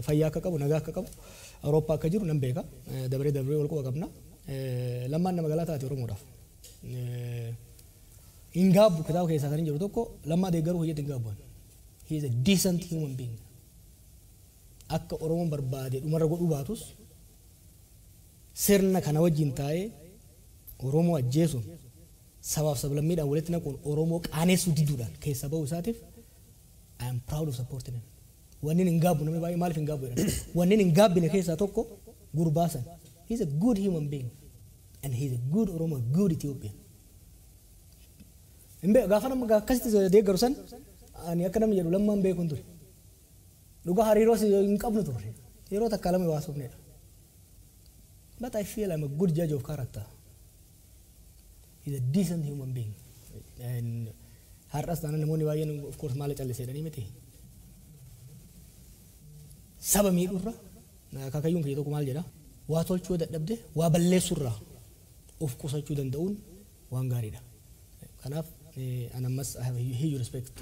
Fayyaa akka qabu, nagaa akka qabu, Awurooppaa akka jiru nan beeka. Dabaree dabaree wal quba qabna. Lammaan nama galaa taate Oromoodhaaf. Hin gaabbu, kitaaba keessaa kan hin jiru tokko Lammaa deeggaruu hojjetu hin gaabbu. He is a decent human being. Akka Oromoon barbaade dhumarra godhuu baatus, sirna kana wajjin taa'ee Oromoo ajjeesuun, sabaaf sablammiidhaan walitti naquun, Oromoo qaaneessuu diduudhaan keessa bahuu isaatiif I am proud of supporting him. Wanni hin gaabbu, namni baay'ee maaliif hin gaabbu jedhan. Wanni hin gaabbine keessaa tokko gurbaa san. He is a good human being and he is a good Oromo, a good Ethiopian. Hin beeku, gaafa nama akkasitti deeggaru san ani akka namni jedhu Lammaan beekuun ture. Dhugaa hariiroo hin qabnu ture. Yeroo takka lama waasofnedha. But I feel I'm a good judge of character. He's a decent human being. And har'as taanaan namoonni baay'een of course maal callisee jedhanii miti. Saba miidhurra, akaakayyuun kiyya tokko maal jedha? Waa tolchuu dadhabde waa balleessurraa of qusachuu danda'uun waan gaariidha. Kanaaf an ammas I have a huge respect.